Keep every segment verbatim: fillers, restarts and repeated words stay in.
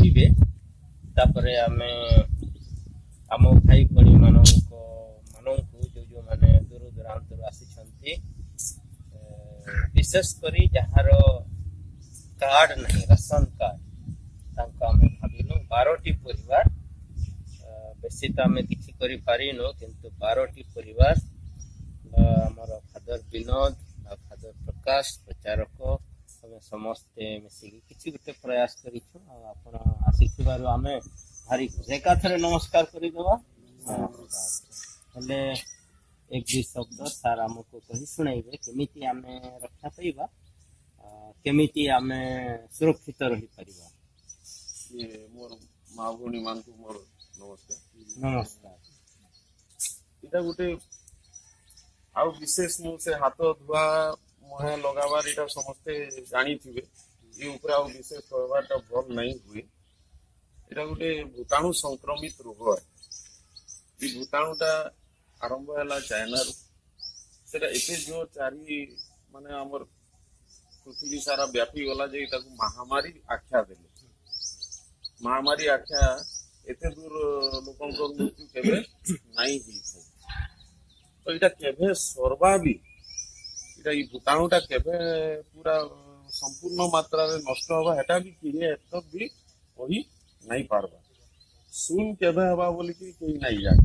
କରିବେ। ତାପରେ ଆମେ ଆମ ଭାଇ ଭଉଣୀ ମାନଙ୍କ, ମାନଙ୍କୁ ଯୋଉ ଯୋଉମାନେ ଦୂର ଦୂରାନ୍ତରୁ ଆସିଛନ୍ତି, ଏ, ବିଶେଷ କରି ଯାହାର କାର୍ଡ ନାହିଁ, ରାସନ କାର୍ଡ, ତାଙ୍କୁ ଆମେ ଭାବିଲୁ ବାରଟି ପରିବାର। ଅ, ବେଶୀ ତ ଆମେ କିଛି କରିପାରିନୁ, କିନ୍ତୁ ବାରଟି ପରିବାର, ଅ, ଆମର ଫାଦର ବିନୋଦ ଆଉ ଫାଦର ପ୍ରକାଶ, ପ୍ରଚାରକ, ଆମେ ସମସ୍ତେ ମିଶିକି କିଛି ଗୋଟେ ପ୍ରୟାସ କରିଛୁ। ଆଉ ଆପଣ ଆସିଥିବାରୁ ଆମେ ଭାରି ଖୁସି। ଏକାଥରେ ନମସ୍କାର କରିଦେବା। ନମସ୍କାର। ହେଲେ ଏକ ଦୁଇ ଶବ୍ଦ ସାର୍ ଆମକୁ କହି ଶୁଣାଇବେ, କେମିତି ଆମେ ରକ୍ଷା ପାଇବା, ଅ, କେମିତି ଆମେ ସୁରକ୍ଷିତ ରହିପାରିବା। ଇଏ ମୋର ମା ଭଉଣୀ ମାନଙ୍କୁ ମୋର ନମସ୍କାର। ନମସ୍କାର। ଏଇଟା ଗୋଟେ ଆଉ ବିଶେଷ ମୁଁ ସେ ହାତ ଧୁଆ ମୁହଁ ଲଗାବାର ଏଇଟା ସମସ୍ତେ ଜାଣିଥିବେ। ଏ ଉପରେ ଆଉ ବିଶେଷ କହିବାଟା ଭଲ ନାହିଁ ହୁଏ। ଏଇଟା ଗୋଟେ ଭୂତାଣୁ ସଂକ୍ରମିତ ରୋଗ। ଏ ଭୂତାଣୁଟା ଆରମ୍ଭ ହେଲା ଚାଇନାରୁ। ସେଟା ଏତେ ଜୋର ଚାରି, ମାନେ, ଆମର ପୃଥିବୀ ସାରା ବ୍ୟାପି ଗଲା ଯେ ତାକୁ ମହାମାରୀ ଆଖ୍ୟା ଦେଲେ। ମହାମାରୀ ଆଖ୍ୟା ଏତେ ଦୂର ଲୋକଙ୍କର ମୃତ୍ୟୁ କେବେ ନାଇଁ ହେଇଥାଏ। ତ ଏଇଟା କେବେ ସର୍ବା ବି, ଏଇଟା, ଇ ଭୂତାଣୁଟା କେବେ ପୁରା ସମ୍ପୂର୍ଣ୍ଣ ମାତ୍ରାରେ ନଷ୍ଟ ହବା, ହେଟା ବି କିଏ ଏତ ବି କହି ନାଇଁ ପାରବା। ଶୂନ କେବେ ହେବା ବୋଲିକି କେହି ନାଇଁ ଜାଣି,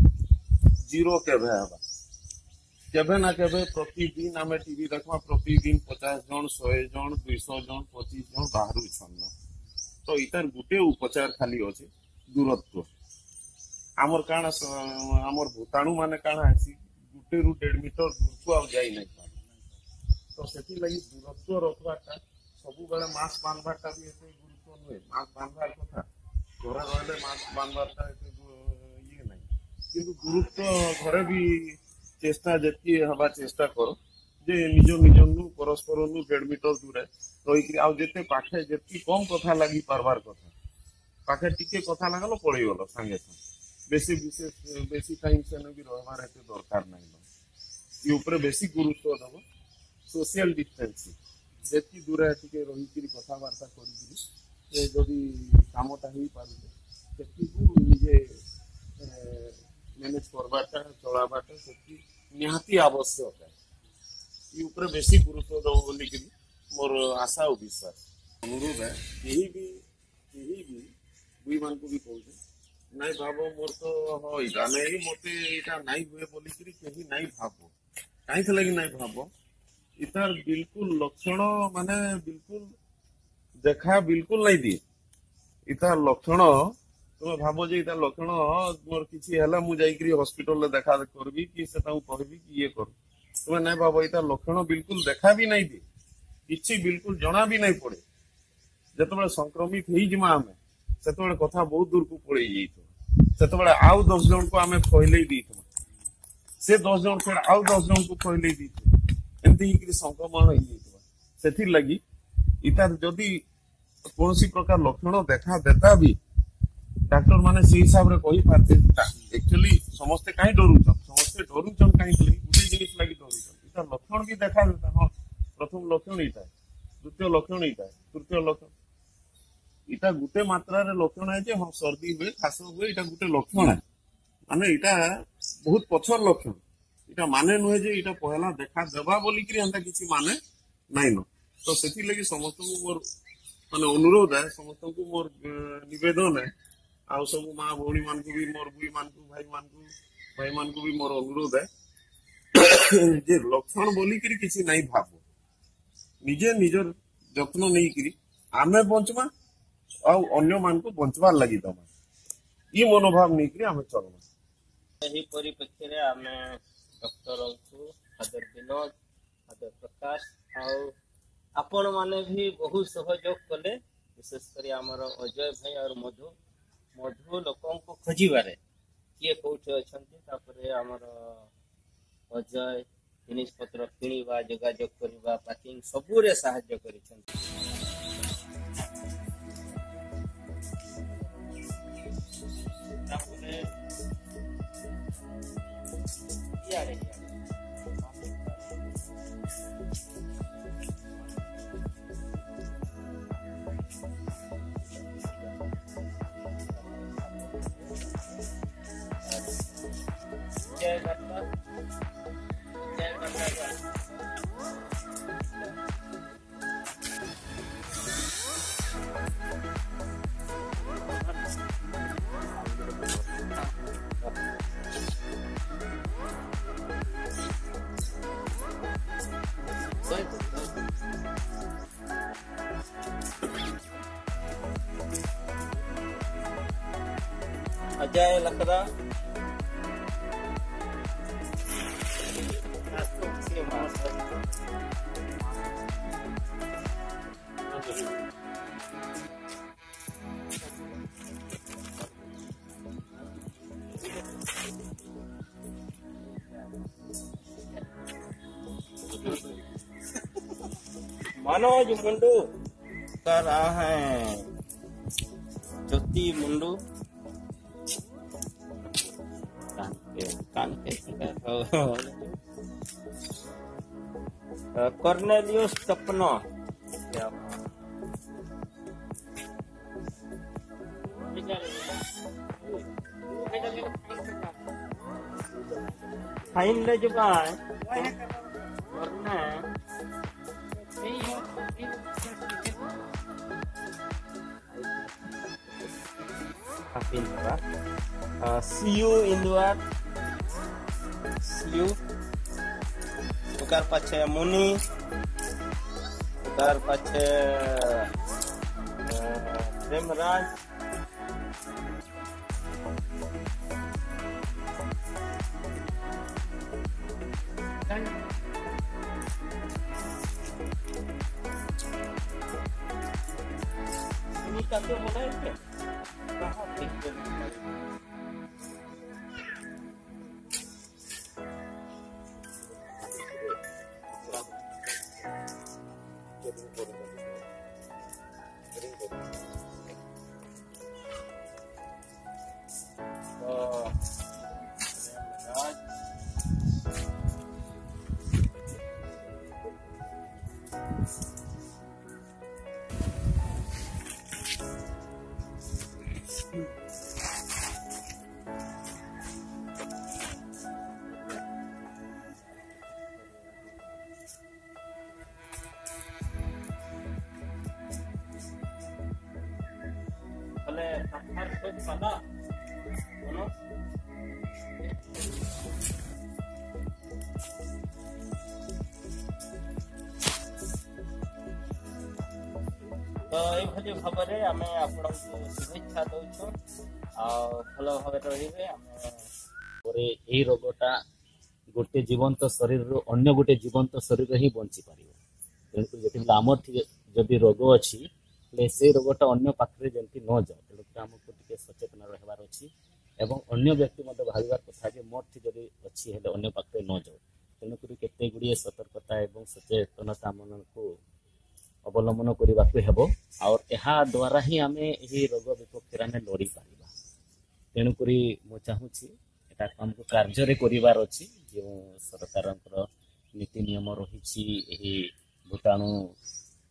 ଜିରୋ କେବେ ହେବା। କେବେ ନା କେବେ ପ୍ରତିଦିନ ଆମେ ଟିଭି ଦେଖମା, ପ୍ରତିଦିନ ପଚାଶ ଜଣ, ଶହେ ଜଣ, ଦୁଇଶହ ଜଣ, ପଚିଶ ଜଣ ବାହାରୁଛନ୍। ତ ଇତାର ଗୋଟେ ଉପଚାର ଖାଲି ଅଛେ, ଦୂରତ୍ୱ। ଆମର କାଣା ସ-, ଆମର ଭୂତାଣୁ ମାନେ କାଣା ହେସି, ଗୋଟେ ରୁ ଦେଢ଼ ମିଟର ଦୂରକୁ ଆଉ ଯାଇ ନାଇଁ ପାରେ। ତ ସେଥିଲାଗି ଦୂରତ୍ୱ ରଖବାରଟା, ସବୁବେଳେ ମାସ୍କ ବାନ୍ଧବାରଟା ବି ଏତେ ଗୁରୁତ୍ୱ ନୁହେଁ। ମାସ୍କ ବାନ୍ଧବାର କଥା, ଘରେ ରହିଲେ ମାସ୍କ ବାନ୍ଧବାରଟା ଏତେ ଗୁ-, ଇଏ ନାହିଁ, କିନ୍ତୁ ଗୁରୁତ୍ୱ ଘରେ ବି ଚେଷ୍ଟା ଯେତିକି ହବା ଚେଷ୍ଟା କର ଯେ ନିଜ ନିଜନୁ ପରସ୍ପରନୁ ଦେଢ଼ ମିଟର ଦୂରେ ରହିକିରି ଆଉ ଯେତେ ପାଖେ ଯେତିକି କମ କଥା ଲାଗି ପାରବାର କଥା, ପାଖେ ଟିକେ କଥା ଲାଗଲ ପଳେଇଗଲ ସାଙ୍ଗେ ସାଙ୍ଗେ। ବେଶୀ ବିଶେଷ, ବେଶୀ ଟାଇମ ସେନ ବି ରହିବାର ଏତେ ଦରକାର ନାହିଁ। ଇ ଉପରେ ବେଶୀ ଗୁରୁତ୍ୱ ଦବ। ସୋସିଆଲ ଡିଷ୍ଟାନ୍ସିଂ, ଯେତିକି ଦୂରେ ଟିକେ ରହିକିରି କଥାବାର୍ତ୍ତା କରିକିରି, ଏ ଯଦି କାମଟା ହେଇପାରୁଛେ, ସେତିକୁ ନିଜେ, ଏ, ମ୍ୟାନେଜ କରବାରଟା, ଚଳାବାରଟା ସେତିକି ନିହାତି ଆବଶ୍ୟକ। ଇ ଉପରେ ବେଶୀ ଗୁରୁତ୍ୱ ଦବ ବୋଲିକିରି ମୋର ଆଶା ଓ ବିଶ୍ୱାସ। ଅନୁରୋଧ ହେ, କେହି ବି, କେହି ବି, ଦୁଇମାନଙ୍କୁ ବି କହୁଛେ, ନାଇଁ ଭାବ, ମୋର ତ, ହଁ, ଏଇଟା ନାଇଁ, ମତେ ଏଇଟା ନାଇଁ ହୁଏ ବୋଲିକିରି କେହି ନାଇଁ ଭାବ। କାହିଁକି ଲାଗି ନାଇଁ ଭାବ? ଇତାର ବିଲକୁଲ ଲକ୍ଷଣ, ମାନେ, ବିଲକୁଲ ଦେଖା ବିଲକୁଲ ନାଇଁ ଦିଏ। ଇତାର ଲକ୍ଷଣ, ତୁମେ ଭାବ ଯେ ଇତାର ଲକ୍ଷଣ, ମୋର କିଛି ହେଲା, ମୁଁ ଯାଇକିରି ହସ୍ପିଟାଲରେ ଦେଖା କରିବି କି ସେଟାକୁ କହିବି କି ଇଏ କରିବି। ତୁମେ ନାଇଁ ଭାବ, ଇତାର ଲକ୍ଷଣ ବିଲକୁଲ ଦେଖା ବି ନାଇଁ ଦିଏ, କିଛି ବିଲକୁଲ ଜଣା ବି ନାଇଁ ପଡେ। ଯେତେବେଳେ ସଂକ୍ରମିତ ହେଇଯିମା ଆମେ, ସେତେବେଳେ କଥା ବହୁତ ଦୂରକୁ ପଳେଇ ଯାଇଥିବ। ସେତେବେଳେ ଆଉ ଦଶ ଜଣଙ୍କୁ ଆମେ ଫଇଲେଇ ଦେଇଥିବା, ସେ ଦଶ ଜଣ ଫେର ଆଉ ଦଶ ଜଣଙ୍କୁ ଫଇଲେଇ ଦେଇଥିବ, ଏମିତି ହେଇକିରି ସଂକ୍ରମଣ ହେଇଯାଇଥିବ। ସେଥିର୍ଲାଗି ଇତାର ଯଦି କୌଣସି ପ୍ରକାର ଲକ୍ଷଣ ଦେଖା ଦେତା ବି, ଡାକ୍ତର ମାନେ ସେଇ ହିସାବରେ କହିପାରିବେ। ଆକ୍ଚୁଆଲି ସମସ୍ତେ କାହିଁ ଡରୁଛନ୍? ସମସ୍ତେ ଡରୁଛନ୍ କାହିଁକି? ଗୋଟେ ଜିନିଷ ଲାଗି ଡରୁଛନ୍, ଇତାର ଲକ୍ଷଣ ବି ଦେଖା ଦେତା। ହଁ, ପ୍ରଥମ ଲକ୍ଷଣ ଏଇଟା, ଦ୍ୱିତୀୟ ଲକ୍ଷଣ ଏଇଟା, ତୃତୀୟ ଲକ୍ଷଣ। ଇଟା ଗୋଟେ ମାତ୍ରାରେ ଲକ୍ଷଣ ହେ ଯେ, ହଁ, ସର୍ଦ୍ଦି ହୁଏ, ଖାସ ହୁଏ, ଇଟା ଗୋଟେ ଲକ୍ଷଣ ହେ। ମାନେ, ଇଟା ବହୁତ ପଛର ଲକ୍ଷଣ। ଇଟା ମାନେ ନୁହେଁ ଯେ ଇଟା ପହେଲା ଦେଖା ଦେବା ବୋଲିକିରି ଏନ୍ତା କିଛି ମାନେ ନାଇଁନ। ତ ସେଥିର୍ଲାଗି ସମସ୍ତଙ୍କୁ ମୋର, ମାନେ, ଅନୁରୋଧ ହେ, ସମସ୍ତଙ୍କୁ ମୋର, ଏ, ନିବେଦନ ହେ, ଆଉ ସବୁ ମା ଭଉଣୀ ମାନଙ୍କୁ ବି, ମୋର ଭଉଣୀ ମାନଙ୍କୁ, ଭାଇ ମାନଙ୍କୁ, ଭାଇ ମାନଙ୍କୁ ବି ମୋର ଅନୁରୋଧ ହେ ଯେ ଲକ୍ଷଣ ବୋଲିକିରି କିଛି ନାଇଁ ଭାବ। ନିଜେ ନିଜର ଯତ୍ନ ନେଇକିରି ଆମେ ବଞ୍ଚମା, ଆଉ ଅନ୍ୟମାନଙ୍କୁ ବଞ୍ଚବାର ଲାଗି ଦମା। ଇ ମନୋଭାବ ନେଇକିରି ଆମେ ଚଲମା। ଏହି ପରିପ୍ରେକ୍ଷୀରେ ଆମେ ଡକ୍ଟରଙ୍କୁ, ଫାଦର ବିନୋଦ, ଫାଦର ପ୍ରକାଶ, ଆଉ ଆପଣମାନେ ବି ବହୁତ ସହଯୋଗ କଲେ, ବିଶେଷ କରି ଆମର ଅଜୟ ଭାଇ ଆଉ ମଧୁ, ମଧୁ ଲୋକଙ୍କୁ ଖୋଜିବାରେ କିଏ କୋଉଠି ଅଛନ୍ତି, ତାପରେ ଆମର ଅଜୟ ଜିନିଷପତ୍ର କିଣିବା, ଯୋଗାଯୋଗ କରିବା, ପ୍ୟାକିଂ ସବୁରେ ସାହାଯ୍ୟ କରିଛନ୍ତି। ତାପରେ ଇଆଡ଼େ, ଇଆଡ଼େ। अजय लकड़ा। मनोज मुंडू कर रहा है। ज्योति मुंडू। कान के, कान के। अ, कॉर्नेलियस टपनो। फाइन ले जबा। वरना। Happy Indra. Uh, see you, Indra. See you. Tukar pache Muni. Tukar pache, uh, Premraj. Ini satu mana itu? ତ ଏଇଭଳି ଭାବରେ ଆମେ ଆପଣଙ୍କୁ ଶୁଭେଚ୍ଛା ଦଉଛୁ, ଆଉ ଭଲ ଭାବରେ ରହିବେ। ଆମେ ପରେ ଏଇ ରୋଗଟା ଗୋଟେ ଜୀବନ୍ତ ଶରୀରରୁ ଅନ୍ୟ ଗୋଟେ ଜୀବନ୍ତ ଶରୀର ହିଁ ବଞ୍ଚି ପାରିବ। ତେଣୁକରି ଯେତେବେଳେ ଆମର ଠି-, ଯଦି ରୋଗ ଅଛି, ହେଲେ ସେ ରୋଗଟା ଅନ୍ୟ ପାଖରେ ଯେମିତି ନ ଯାଉ, ତେଣୁକରି ଆମକୁ ଟିକେ ସଚେତନ ରହିବାର ଅଛି ଏବଂ ଅନ୍ୟ ବ୍ୟକ୍ତି ମଧ୍ୟ ଭାବିବାର କଥା ଯେ ମୋର ଠି ଯଦି ଅଛି, ହେଲେ ଅନ୍ୟ ପାଖରେ ନ ଯାଉ। ତେଣୁକରି କେତେ ଗୁଡ଼ିଏ ସତର୍କତା ଏବଂ ସଚେତନତା ମାନଙ୍କୁ ଅବଲମ୍ବନ କରିବାକୁ ହେବ। ଆଉ ଏହା ଦ୍ୱାରା ହିଁ ଆମେ ଏହି ରୋଗ ବିପକ୍ଷରେ ଆମେ ଲଢ଼ି ପାରିବା। ତେଣୁକରି ମୁଁ ଚାହୁଁଛି, ଏଟାକୁ ଆମକୁ କାର୍ଯ୍ୟରେ କରିବାର ଅଛି। ଯେଉଁ ସରକାରଙ୍କର ନୀତି ନିୟମ ରହିଛି ଏହି ଭୂତାଣୁ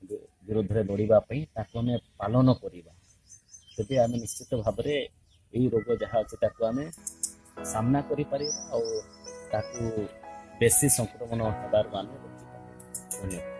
ବି-, ବିରୁଦ୍ଧରେ ଲଢ଼ିବା ପାଇଁ, ତାକୁ ଆମେ ପାଳନ କରିବା, ତେବେ ଆମେ ନିଶ୍ଚିତ ଭାବରେ ଏହି ରୋଗ ଯାହା ଅଛି, ତାକୁ ଆମେ ସାମ୍ନା କରିପାରିବା ଆଉ ତାକୁ ବେଶୀ ସଂକ୍ରମଣ ହେବାରୁ ଆମେ ରୋକିପାରିବା। ଧନ୍ୟବାଦ।